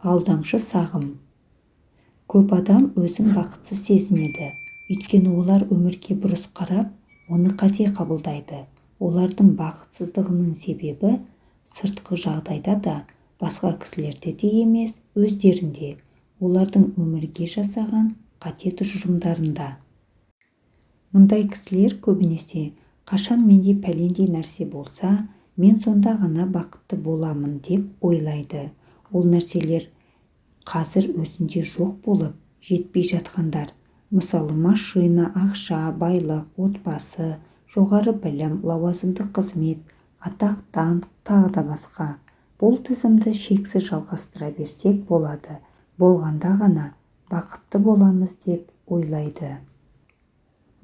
Алдамшы сағым. Көп адам өзін бақытсыз сезінеді. Өйткені олар өмірге бұрыс қарап, оны қате қабылдайды. Олардың бақытсыздығының себебі сыртқы жағдайда да, басқа кісілерде де емес, өздерінде, олардың өмірге жасаған қате тұжырымдарында. Мұндай кісілер көбінесе қашан менде пәлендей нәрсе болса, мен сонда ғана бақытты боламын деп ойлайды. Ол нәрселер қазір өзінде жоқ болып, жетпей жатқандар. Мысалы, машина, ақша, байлық, отбасы, жоғары білім, лауазымды қызмет, атақ, даңқ, тағы да басқа. Бұл тізімді шексіз жалғастыра берсек болады. Болғанда ғана бақытты боламыз деп ойлайды.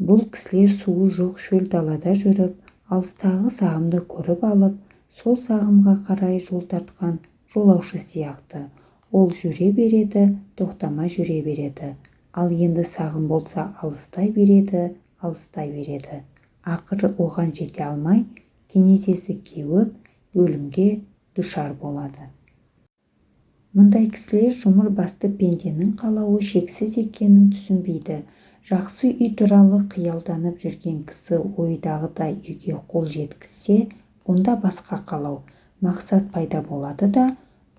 Бұл кісілер суы жоқ шөл далада жүріп, алыстағы сағымды көріп алып, сол сағымға қарай жол тартқан жолаушы сияқты. Ол жүре береді, тоқтамай жүре береді. Ал енді сағым болса алыстай береді, алыстай береді. Ақыры оған жете алмай, кенезесі кеуіп, өлімге душар болады. Мұндай кісілер жұмыр басты пенденің қалауы шексіз екенін түсінбейді. Жақсы үй туралы қиялданып жүрген кісі ойдағыдай үйге қол жеткізсе, онда басқа қалау, мақсат пайда болады да,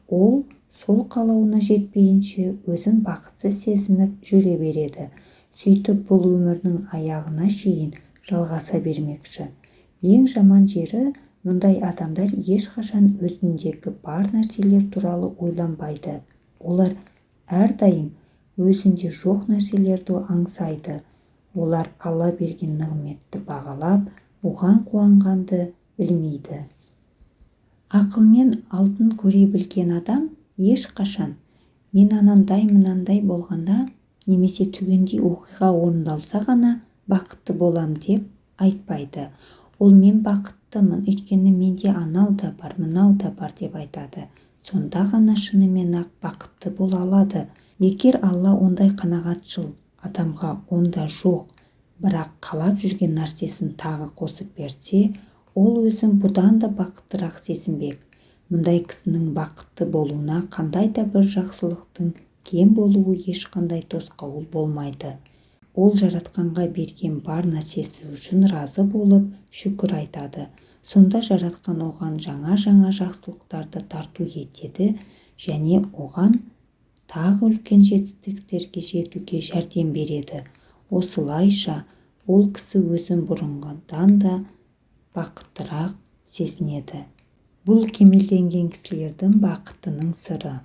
ол сол қалауына жетпейінше өзін бақытсыз сезініп жүре береді. Сөйтіп бұл өмірінің аяғына шейін жалғаса бермекші. Ең жаман жері, мұндай адамдар ешқашан өзіндегі бар нәрселер туралы ойланбайды. Олар әрдайым өзінде жоқ нәрселерді аңсайды. Олар Алла берген нығметті бағалап, оған қуанғанды білмейді. Ақылмен алдын көре білген адам ешқашан мен анандай-мынандай болғанда немесе түгендей оқиға орындалса ғана бақытты болам деп айтпайды. Ол мен бақыттымын, өйткені менде анау да бар, мынау да бар деп айтады. Сонда ғана шынымен-ақ бақытты бола алады. Егер Алла ондай қанағатшыл адамға онда жоқ, бірақ қалап жүрген нәрсесін тағы қосып берсе, ол өзін бұдан да бақыттырақ сезінбек. Мұндай кісінің бақытты болуына қандай да бір жақсылықтың кем болуы ешқандай тосқауыл болмайды. Ол жаратқанға берген бар нәрсесі үшін разы болып, шүкір айтады. Сонда жаратқан оған жаңа-жаңа жақсылықтарды тарту етеді және оған тағы үлкен жетістіктерге жетуге жәрдем береді. Осылайша ол кісі өзін бұрынғыдан да бақыттырақ сезінеді. Бұл кемелденген кісілердің бақытының сыры.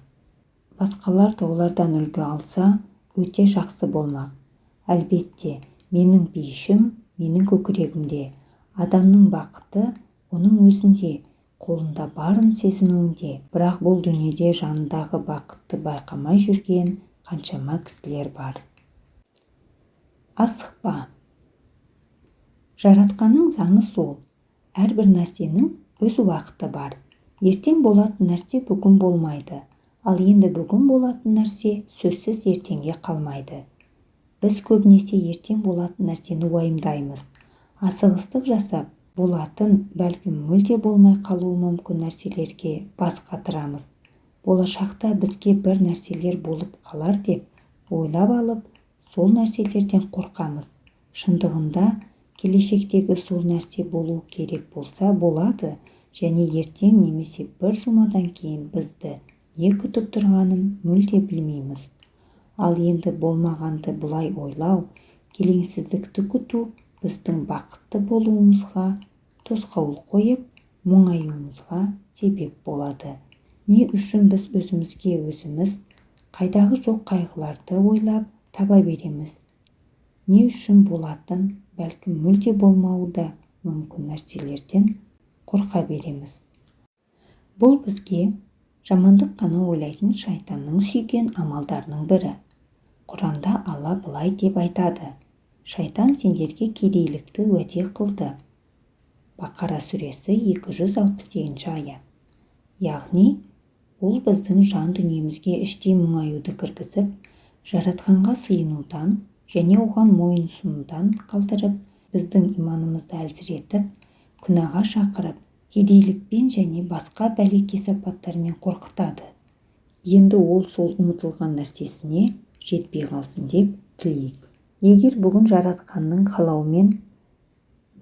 Басқалар да олардан үлгі алса, өте жақсы болмақ. Әлбетте, менің пейішім менің көкірегімде. Адамның бақыты оның өзінде, қолында барын сезінуінде. Бірақ бұл дүниеде жанындағы бақытты байқамай жүрген қаншама кісілер бар. Асықпа. Жаратқанның заңы сол. Әрбір нәрсенің өз уақыты бар. Ертең болатын нәрсе бүгін болмайды. Ал енді бүгін болатын нәрсе сөзсіз ертеңге қалмайды. Біз көбінесе ертең болатын нәрсені уайымдаймыз. Асығыстық жасап, болатын, бәлкім мүлде болмай қалуы мүмкін нәрселерге бас қатырамыз. Болашақта бізге бір нәрселер болып қалар деп ойлап алып, сол нәрселерден қорқамыз. Шындығында келешектегі сол нәрсе болу керек болса болады және ертең немесе бір жұмадан кейін бізді не күтіп тұрғанын мүлде білмейміз. Ал енді болмағанды бұлай ойлау, келеңсіздікті күту біздің бақытты болуымызға тосқауыл қойып, мұңаюымызға себеп болады. Не үшін біз өзімізге өзіміз қайдағы жоқ қайғыларды ойлап таба береміз? Не үшін болатын, бәлкім мүлде болмауы да мүмкін нәрселерден қорқа береміз? Бұл бізге жамандық қана ойлайтын шайтанның сүйген амалдарының бірі. Құранда Алла былай деп айтады: Шайтан сендерге кедейлікті уәде қылды. Бақара сүресі 268 аят. Яғни, ол біздің жан дүниемізге іштей мұңаюды кіргізіп, жаратқанға сыйынудан және оған мойынсұнудан қалдырып, біздің иманымызды әлсіретіп, күнәға шақырып, кедейлікпен және басқа бәле-кесапаттармен қорқытады. Енді ол сол ұмытылған нәрсесіне жетпей қалсын деп тілейік. Егер бүгін Жаратқанның қалауымен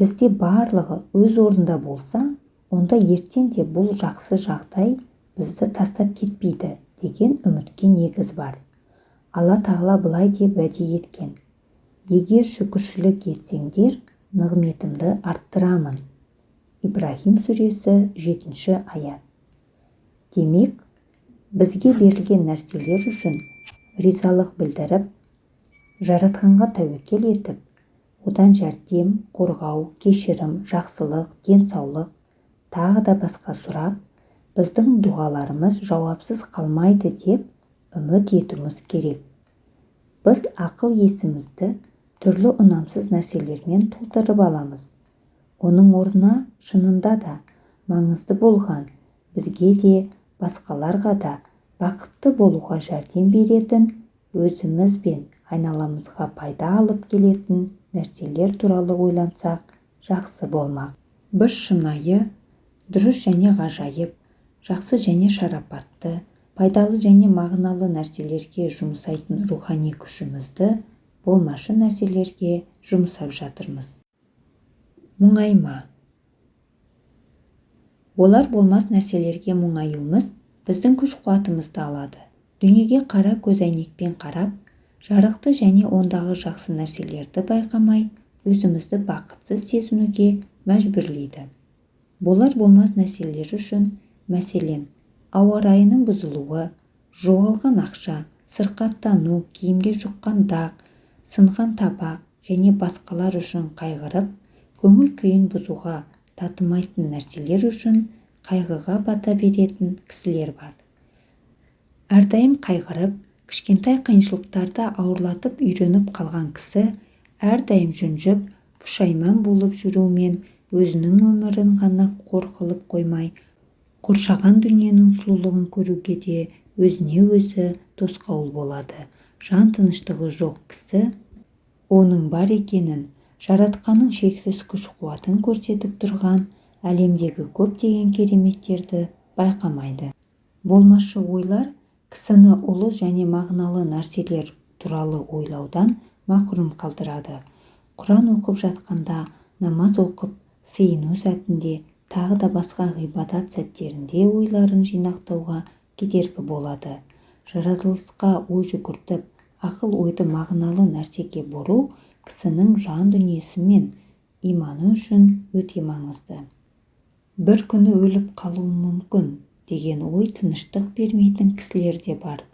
бізде барлығы өз орнында болса, онда ертең де бұл жақсы жағдай бізді тастап кетпейді деген үмітке негіз бар. Алла Тағала былай деп уәде еткен: Егер шүкіршілік етсеңдер, нығметімді арттырамын. Ибраһим сүресі 7 аят. Демек, бізге берілген нәрселер үшін ризалық білдіріп, Жаратқанға тәуекел етіп, одан жәрдем, қорғау, кешірім, жақсылық, денсаулық, тағы да басқа сұрап, біздің дұғаларымыз жауапсыз қалмайды деп үміт етуіміз керек. Біз ақыл есімізді түрлі ұнамсыз нәрселермен толтырып аламыз. Оның орнына шынында да маңызды болған, бізге де, басқаларға да бақытты болуға жәрдем беретін, өзіміз бен айналамызға пайда алып келетін нәрселер туралы ойлансақ, жақсы болмақ. Біз шынайы, дұрыс және ғажайып, жақсы және шарапатты, пайдалы және мағыналы нәрселерге жұмсайтын рухани күшімізді болмашы нәрселерге жұмсап жатырмыз. Мұңайма. Болар болмас нәрселерге мұңаюымыз біздің күш-қуатымызды алады. Дүниеге қара көз әйнекпен қарап, жарықты және ондағы жақсы нәрселерді байқамай, өзімізді бақытсыз сезінуге мәжбүрлейді. Болар болмас нәрселер үшін, мәселен, ауа райының бұзылуы, жоғалған ақша, сырқаттану, киімге жұққан дақ, сынған табақ және басқалар үшін қайғырып, көңіл күйін бұзуға татымайтын нәрселер үшін қайғыға бата беретін кісілер бар. Әрдайым қайғырып, кішкентай қиыншылықтарды ауырлатып үйреніп қалған кісі әрдайым жүнжіп, пұшайман болып жүрумен өзінің өмірін ғана қор қылып қоймай, қоршаған дүниенің сұлулығын көруге де өзіне өзі тосқауыл болады. Жан тыныштығы жоқ кісі оның бар екенін, Жаратқанның шексіз күш-қуатын көрсетіп тұрған әлемдегі көптеген кереметтерді байқамайды. Болмашы ойлар кісіні ұлы және мағыналы нәрселер туралы ойлаудан мақұрым қалдырады. Құран оқып жатқанда, намаз оқып, сыйыну сәтінде, тағы да басқа ғибадат сәттерінде ойларын жинақтауға кедергі болады. Жаратылысқа ой жүгіртіп, ақыл-ойды мағыналы нәрсеге бұру кісінің жан дүниесі мен иманы үшін өте маңызды. Бір күні өліп қалуым мүмкін деген ой тыныштық бермейтін кісілер де бар.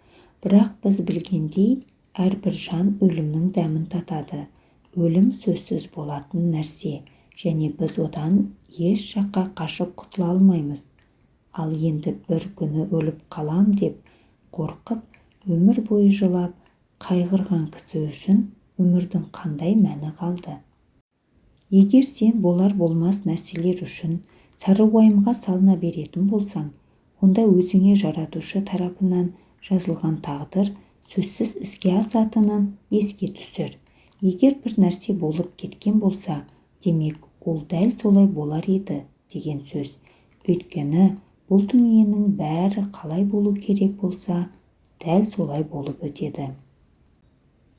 Бірақ біз білгендей, әрбір жан өлімнің дәмін татады. Өлім сөзсіз болатын нәрсе, және біз одан еш жаққа қашып құтыла алмаймыз. Ал енді бір күні өліп қалам деп қорқып, өмір бойы жылап, қайғырған кісі үшін өмірдің қандай мәні қалды? Егер сен болар-болмас нәрселер үшін сары уайымға салына беретін болсаң, онда өзіңе Жаратушы тарапынан жазылған тағдыр сөзсіз іске асатынын еске түсір. Егер бір нәрсе болып кеткен болса, демек ол дәл солай болар еді деген сөз. Өйткені бұл дүниенің бәрі қалай болу керек болса, дәл солай болып өтеді.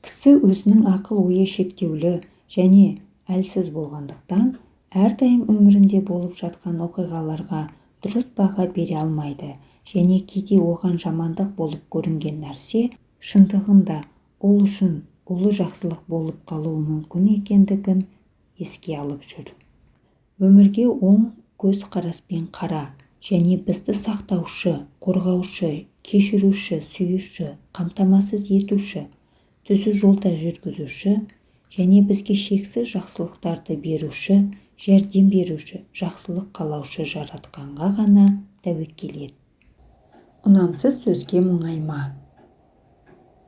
Кісі өзінің ақыл-ойы шектеулі және әлсіз болғандықтан, әрдайым өмірінде болып жатқан оқиғаларға дұрыс баға бере алмайды және кейде оған жамандық болып көрінген нәрсе шындығында ол үшін ұлы жақсылық болып қалуы мүмкін екендігін еске алып жүр. Өмірге оң көз қараспен қара және бізді сақтаушы, қорғаушы, кешіруші, сүюші, қамтамасыз етуші, түзу жолда жүргізуші және бізге шексіз жақсылықтарды беруші, жәрдем беруші, жақсылық қалаушы Жаратқанға ғана тәуекел ет. Ұнамсыз сөзге мұңайма.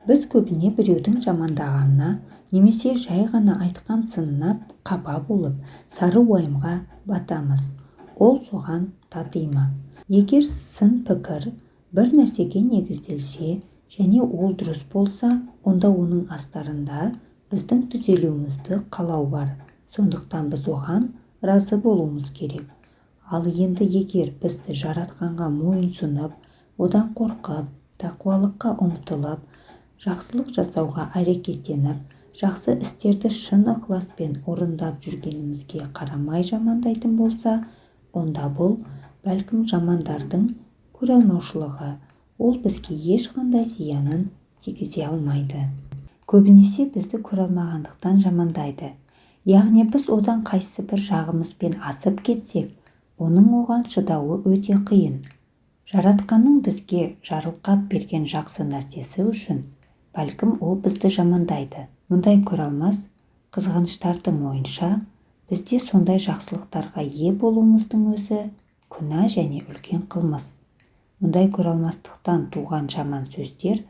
Біз көбіне біреудің жамандағанына немесе жай ғана айтқан сынына қапа болып, сары уайымға батамыз. Ол соған тати ма? Егер сын пікір бір нәрсеге негізделсе және ол дұрыс болса, онда оның астарында біздің түзелуімізді қалау бар. Сондықтан біз оған разы болуымыз керек. Ал енді егер бізді Жаратқанға мойынсұнып, одан қорқып, Тақуалыққа ұмтылып, жақсылық жасауға әрекеттеніп, жақсы істерді шын ықыласпен орындап жүргенімізге қарамай жамандайтын болса, онда бұл, бәлкім, жамандардың көреалмаушылығы, ол бізге ешқандай зиянын тигізе алмайды. Көбінесе бізді көре алмағандықтан жамандайды. Яғни біз одан қайсы бір жағымызбен асып кетсек, оның оған шыдауы өте қиын. Жаратқанның бізге жарылқап берген жақсы нәрсесі үшін, бәлкім, ол бізді жамандайды. Мұндай көре алмас қызғаныштардың ойынша, бізде сондай жақсылықтарға ие болуымыздың өзі күнә және үлкен қылмыс. Мұндай көре алмастықтан туған жаман сөздер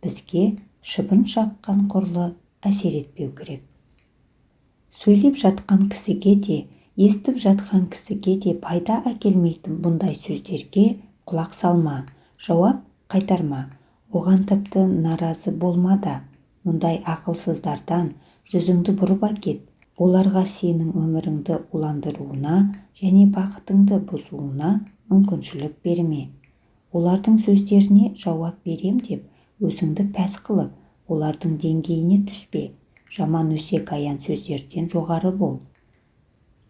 бізге шыбын шаққан құрлы әсер етпеу керек. Сөйлеп жатқан кісіге де, естіп жатқан кісіге де пайда әкелмейтін бұндай сөздерге құлақ салма, жауап қайтарма, оған тіпті наразы болма да. Мұндай ақылсыздардан жүзіңді бұрып әкет. Оларға сенің өміріңді уландыруына және бақытыңды бұзуына мүмкіншілік берме. Олардың сөздеріне жауап берем деп өзіңді пәс қылып, олардың деңгейіне түспе. Жаман өсек аян сөздерден жоғары бол.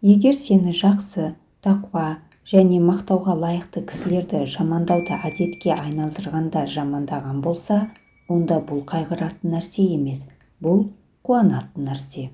Егер сені жақсы, тақуа және мақтауға лайықты кісілерді жамандауды әдетке айналдырғандар жамандаған болса, онда бұл қайғыратын нәрсе емес, бұл қуанатын нәрсе.